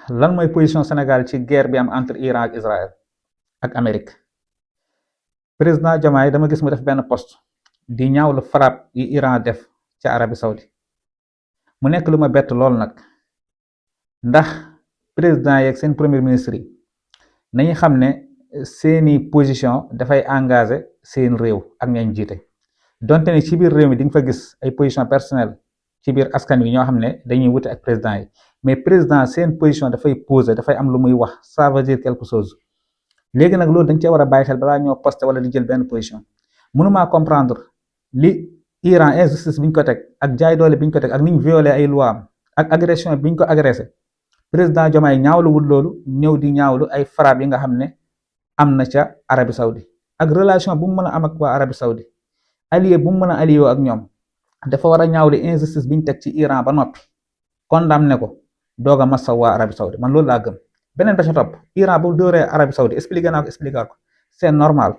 lan mooy position Sénégal ci guerre bi am entre Iran ak Israël ak Amérique. président Diomaye dama gis mu def benn post di ñaawlu frappe yi Iran def ca Arabie Saoudi mu nekk lu ma bett lool nag ndax président yeeg seen premier ministre yi nañu xam ne seeni position dafay engagé seen réew ak ñañ jiite donte ne ci biir réew mi di nga fa gis ay position personnelle ci biir askan wi ñoo xam ne dañuy wute ak président yi mais président seen position dafay posé dafay am lu muy wax ça veut dire quelque chose. léegi nag loolu dañ cee war a bàyyi xel balaa ñoo posté wala di jël benn position mënumaa comprendre li Iran injustice biñ ko teg ak jaay doole biñ ko teg ak niñ violé ay loi am ak agression biñ ko agressé président Diomaye ñaawlu wul loolu ñëw di ñaawlu ay frappe yi nga xam ne am na ca Arabie Saoudi ak relation bu mu mën a am ak waa Arabie Saoudi allié bu mu mën a allié ak ñoom dafa war a ñaawlu injustice biñ teg ci Iran ba noppi condamné ko doog a massa waa Arabie Saoudi man loolu laa gëm. beneen ba ca topp Iran bu dóoree Arabie Saoudi expliqué naa ko c'est normal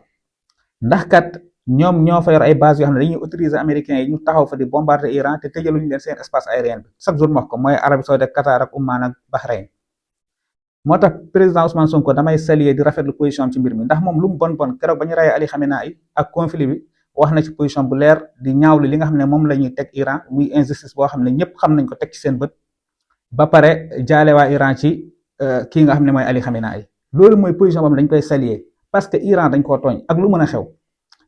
ndax kat ñoom ñoo fa yor ay base yoo xam ne dañuy autoriser américains yi ñu taxaw fa di bombarder Iran te tëjaluñu leen seen espace aérien bi chaque jour wax ko mooy Arabie Saoudi ak Qatar ak Oman ak Bahreïn. moo tax président Ousmane Sonko damay saluer di rafetlu position am ci mbir mi ndax moom lu mu bon keroog ba ñu reyee Ali Khamenei ak conflit bi wax na ci position bu leer di ñaawlu li nga xam ne moom la ñuy teg Iran muy injustice boo xam ne ñëpp xam nañ ko teg ci seen bët ba pare jaale waa Iran ci. kii nga xam ne mooy Ali Khamenei loolu mooy position boobu dañ koy saluer parce que Iran dañ koo tooñ ak lu mën a xew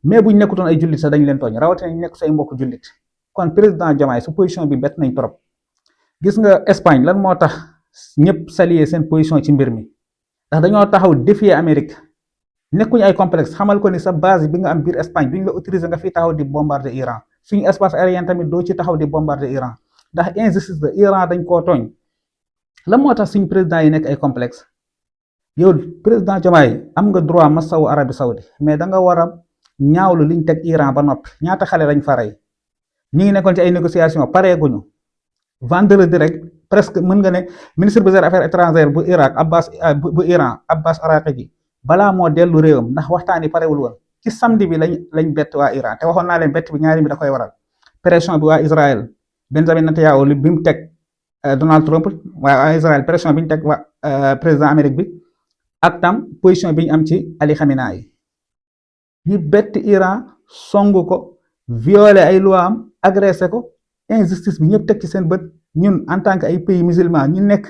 mais buñ nekkutoon ay jullit sax dañ leen tooñ rawatina ñu nekk say mbokk jullit kon président Diomaye su position bi bett nañ trop. gis nga Espagne lan moo tax ñëpp saluer seen position ci mbir mi ndax dañoo taxaw défier Amérique nekkuñu ay complexe xamal ko ni sa base bi nga am biir Espagne bi ñu la autorisé nga fi taxaw di bombarder Iran suñu espace aérien tamit doo ci taxaw di bombarder Iran ndax injustice la Iran dañ koo tooñ. lan moo tax suñu président yi nekk ay complexe yow président Diomaye am nga droit masawu Arabie Saoudi mais da nga war a ñaawlu liñ teg Iran ba noppi ñaata xale lañ fa rey ñu ngi nekkoon ci ay négociation pareeguñu vendredi rek presque mën nga ne ministre des affaires étrangères bu Irak bu Iran Abbas Araqchi balaa moo dellu réewam ndax waxtaan yi parewul woon ci samedi bi lañ bett waa Iran te waxoon naa leen bett bi ñaari mi da koy waral pression bi waa Israël Benjamin Netanyahu li bi mu teg Donald Trump waa Israël pression bi ñu teg waa président Amérique bi ak tam position bi ñu am ci Ali Khamenei ñu bett Iran songu ko violé ay loi am agressé ko injustice bi ñëpp teg ci seen bët ñun en tant que ay pays musulman ñu nekk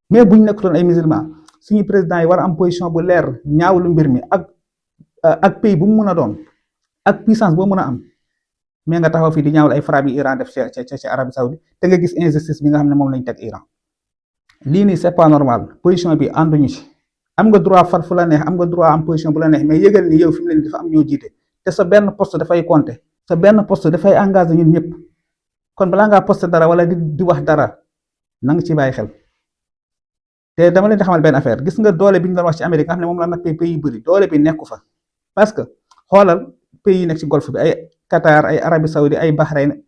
mais buñ nekkutoon ay musulman suñu président yi war a am position bu leer ñaawlu mbir mi ak pays bu mu mën a doon ak puissance boo mën a am mais nga taxaw fii di ñaawlu ay frappe yi Iran def ci Arabie Saoudi te nga gis injustice bi nga xam ne moom lañ teg Iran lii nii c'est pas normal position bi ànduñu ci am nga droit far fu la neex am nga droit am position bu la neex mais yëgal ni yow fi mu leen dafa am ñoo jiite te sa benn poste dafay compter sa benn poste dafay engagé ñun ñëpp kon balaa ngaa posté dara wala di wax dara na nga ci bàyyi xel te dama leen di xamal benn affaire gis nga doole bi ñu doon wax ci Amérique nga xam ne moom la nag pays yu bëri doole bi nekku fa parce que xoolal pays yi nekk ci golfe bi ay Qatar ay Arabie Saoudi ay Bahreïn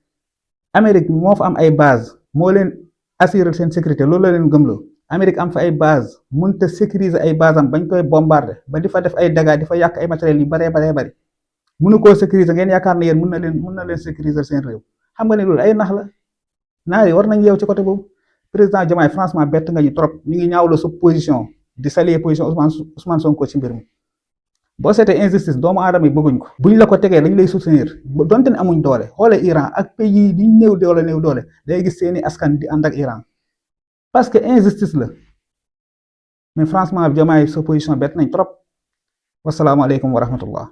Amérique moo fa am ay base moo leen assurer seen sécurité loolu la leen gëmloo Amérique am fa ay base mënut a sécuriser ay base am bañ koy bombarder ba di fa def ay dégâts di fa yàq ay matériels yu baree bari mënu koo sécuriser ngeen yaakaar ne yéen mën na leen sécuriser seen réew xam nga ne loolu ay nax la naar yi war nañ yeew ci côté boobu président Diomaye franchement bett nga ñu trop ñu ngi ñaawlu sa position di saluer position Ousmane Sonko ci mbir mi boo seetee injustice doomu aadama yi bëgguñ ko buñ la ko tegee dañ lay soutenir donte ne amuñ doole xoole Iran ak pays yi di néew doole day gis seeni askan di ànd ak Iran parce que injustice la mais franchement Diomaye sa position bett nañ trop wasalaamaaleykum wa rahmatullah